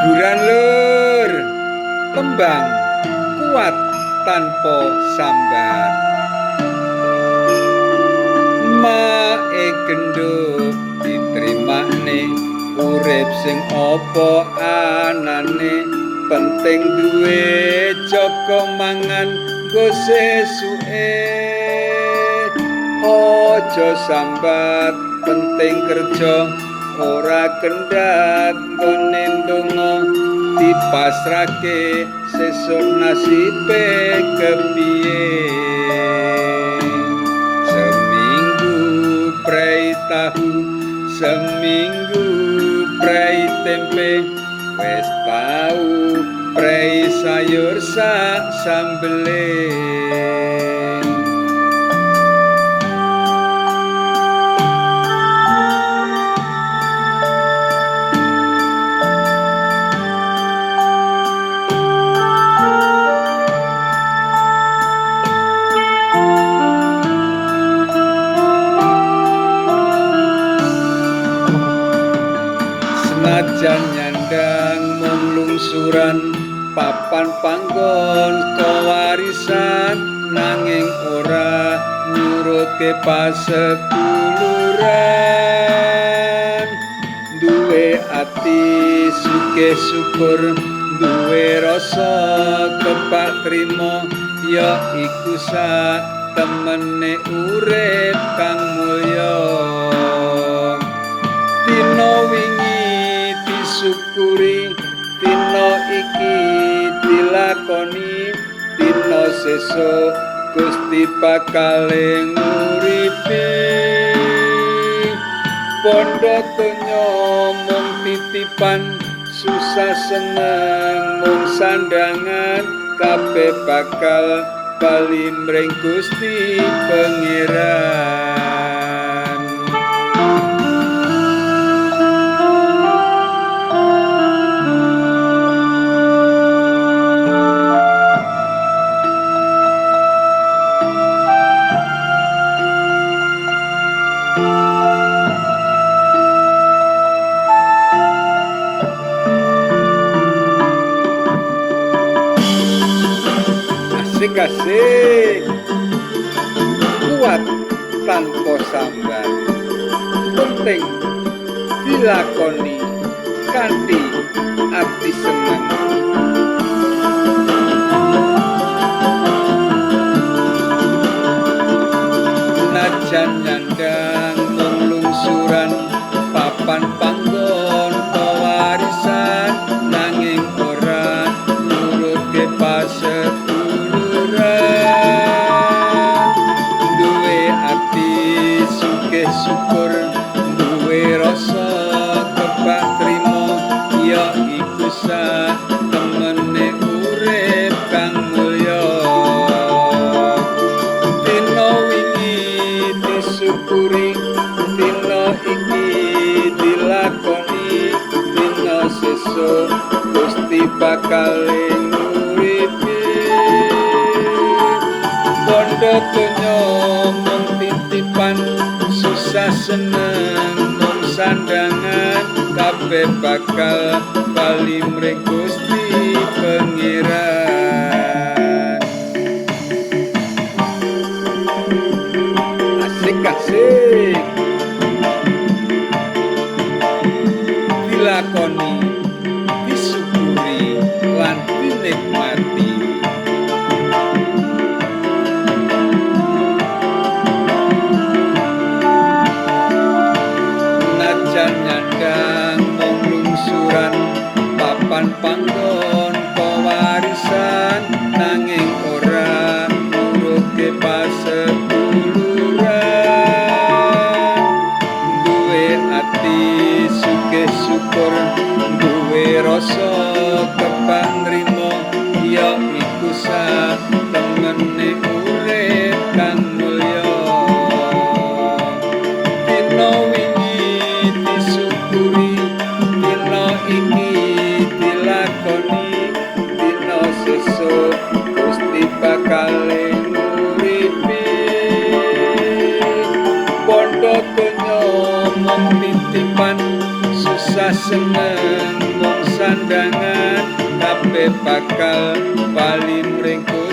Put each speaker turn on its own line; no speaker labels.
Hiburan lur, tembang kuat tanpa sambat. Mae genduk diterimane, urip sing apa anane, penting duwe jaga mangan nggo sesuke. Aja sambat, penting kerja ora kendhat nggone ndonga, dipasrahke sesuk nasibe kepiye. Seminggu prei tahu, seminggu prei tempe, wis tau prei sayur sak sambele. Senajan nyandang mung lungsuran papan panggon kewarisan, nanging ora nyurutke paseduluran. Duwe ati sugih syukur, duwe rasa kebak trima, ya iku sak temene urip kang mulya. Dina wingi disyukuri, dina iki dilakoni, dina sesuk Gusti bakal nguripi. Bondo donya mung titipan, susah seneng mung sandangan, kabeh bakal bali mring Gusti Pangeran. Asik-asik, kuat tanpa sambat, penting dilakoni kanthi ati seneng. Najan nyandang mung lungsuran papan panggon pewarisan, nanging ora nurutke paseduluran. Duwe ati sugih syukur, duwe rasa kebak trima, ya iku sak temene urip kang mulya. Dina wingi disyukuri, dina iki dilakoni, dina sesuk Gusti bakal nguripi. Bondo donya mung titipan, susah seneng mung sandangan, kabeh bakal bali mring Gusti Pangeran. Asik-asik, dilakoni, disyukuri lan dinikmati. Najan nyandang mung lungsuran papan panggon pewarisan, nanging ora nurutke paseduluran. Duwe ati sugih syukur, duwe rasa kebak nrima, ya iku sak temene urip kang mulya. Dina wingi disyukuri, dina iki dilakoni, dina sesuk Gusti bakal nguripi. Bondo donya mung titipan, susah seneng mung Sandhangan, kabeh bakal bali mring Gusti.